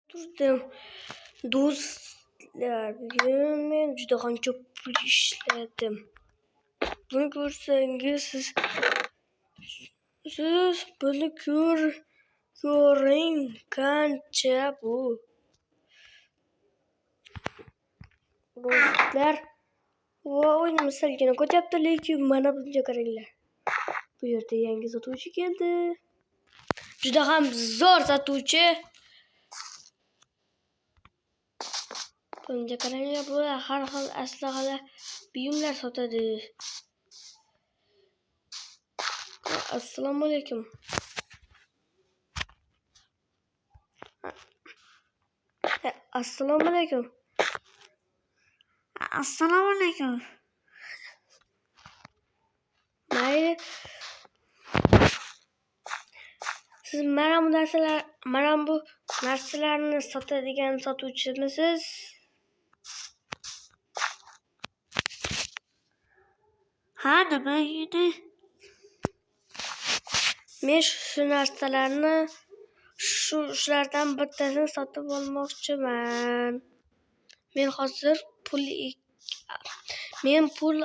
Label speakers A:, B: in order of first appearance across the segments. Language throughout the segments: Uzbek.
A: Turdim. Do'stlar, bugun men juda ham ko'p pul ishladim. Buni ko'rsangiz siz buni ko'ring qancha bu. Do'stlar, va o'yinimiz salgina ko'tyapti, lekin mana bunga qaranglar. Bu yerda yangi sotuvchi keldi. Juda ham zo'r sotuvchi. Bunga qaranglar, bular har xil aslahalar, buyumlar sotadi. Assalomu alaykum. Assalomu alaykum.
B: Assalomu alaykum.
A: Mayli. Siz mana bu narsalarni sotadigan sotuvchimisiz?
B: Ha, nima edi?
A: Men shu narsalarni shulardan bittasini sotib olmoqchiman. Men hozir pul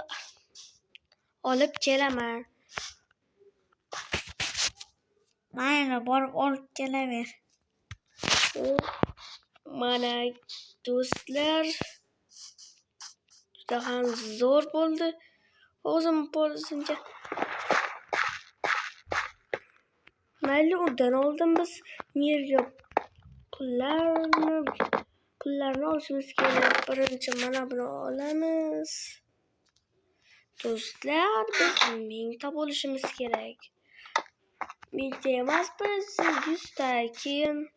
A: olib kelaman.
B: Mayli, borib olib kelaver.
A: Mana do'stlar, juda ham zo'r bo'ldi. O'zim polizimga. Mayli, undan oldin biz yerga pullarni olishimiz kerak. Birinchi mana buni olamiz. Do'stlar, biz 1000 ta bo'lishimiz kerak. 1000 ta emas, biz 100 ta, keyin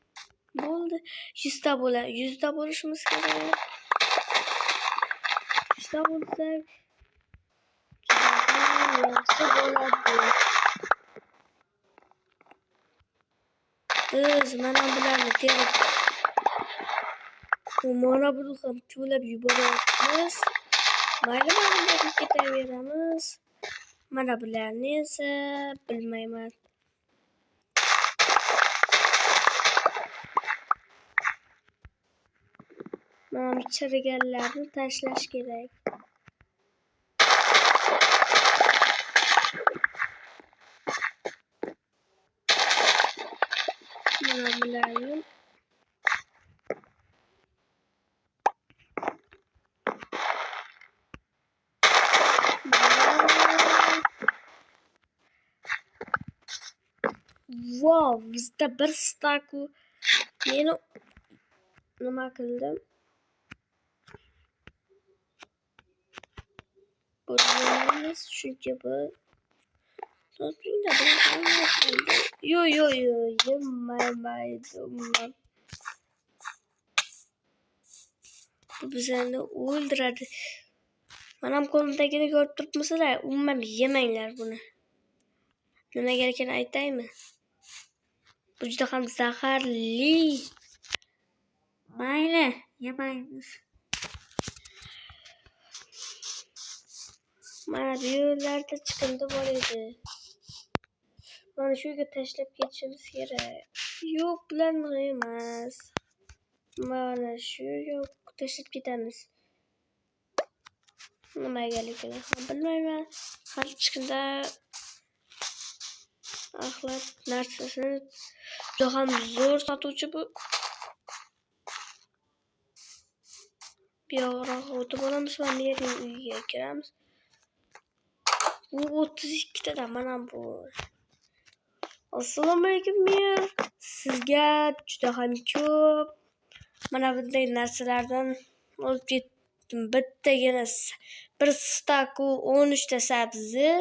A: bo'ldi. 100 ta bo'la, 100 ta bo'lishimiz kerak. 100 ta bo'lsak yaxshi bo'ladi. Biz mana bularni terib, mana buni ham to'lab yuboryapmiz. Mayli, mana bularni ketaveramiz. Mana bularni esa bilmayman. Mana bu chiriganlarni tashlash kerak. Mana bularni Wow, bizda bir staku meni nima qildim? Bo'lmaymiz, chunki bu Yo yo yo, yemaydi umuman. Bu bizani o'ldiradi. Mana bu qo'limdagini ko'rib turibmisizlar? Umuman yemanglar buni. Nimaga ekanini aytaymi? Bu juda ham zaharli.
B: Mayli, yemaymiz.
A: Mana bu yerlarda chiqindi bor edi. Mana shu yerga tashlab ketishimiz kerak. Yo'q, bularni emas. Mana shu yerga tashlab ketamiz. Nimagaligini ham bilmayman. Hali chiqindi axlat narsasini juda ham zo'r sotuvchi bu. Bu yog'roq o'tib olamiz va Merning uyiga kiramiz. Bu 32 tadan mana bu. Assalomu alaykum Mer. Sizga juda ham ko'p mana bunday narsalardan olib ketdim. Bittagina bir staku 13 ta sabzi,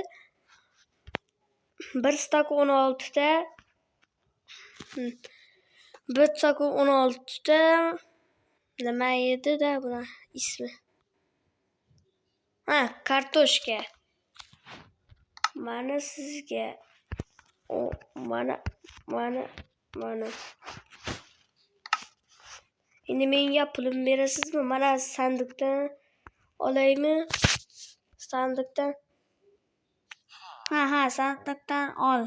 A: bir staku 16 ta, bir staku 16 ta nima edi-da buni ismi? Ha, kartoshka. Mana sizga o mana mana mana. Endi menga pulimni berasizmi? Mana sandiqdan olaymi? Sandiqdan.
B: Ha, ha, sandiqdan ol.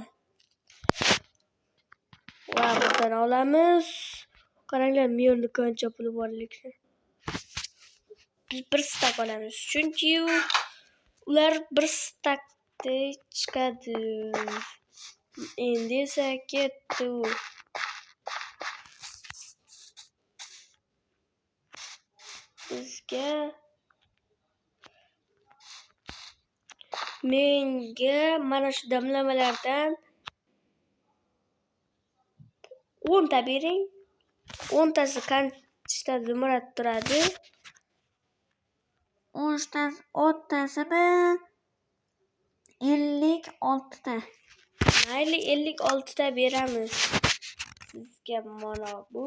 A: Va bundan olamiz. Qaranglar, merni qancha puli borligini. Biz bir stak olamiz, chunki ular bir stakda chiqadi. Endi esa ketdi u. Bizga menga mana shu damlamalardan 10 ta bering. 10 tasi qanchata zumrad turadi?
B: 10tasimi 56 ta.
A: Mayli, 56 ta beramiz. Sizga mana bu.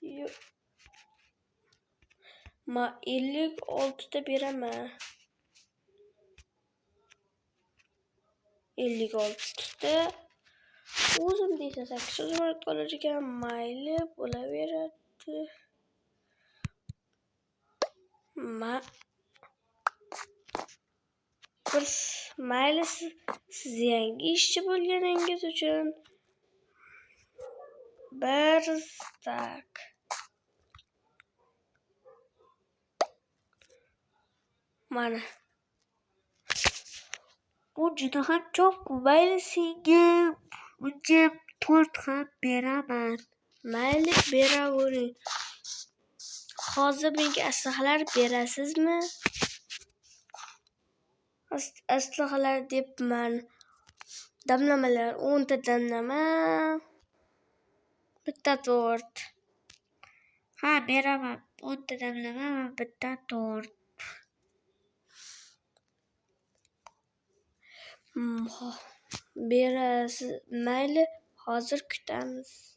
A: Yo'q. Ma 56 ta beraman. 56 ta. O'zim desa 8 zumrad qolar ekan. Mayli, bo'laveradi. Ma bir mayli, siz yangi ishchi bo'lganingiz uchun bir stak. Mana.
B: Bu juda ham ko'p. Mayli, senga unga tort ham beraman.
A: Mayli, beravering. Hozir menga aslahalar berasizmi? Aslahalar debman. Damlamalar, 10 ta damlama, bitta tort.
B: Ha, beraman. 10 ta damlama va bitta tort.
A: Berasiz. Mayli, hozir kutamiz.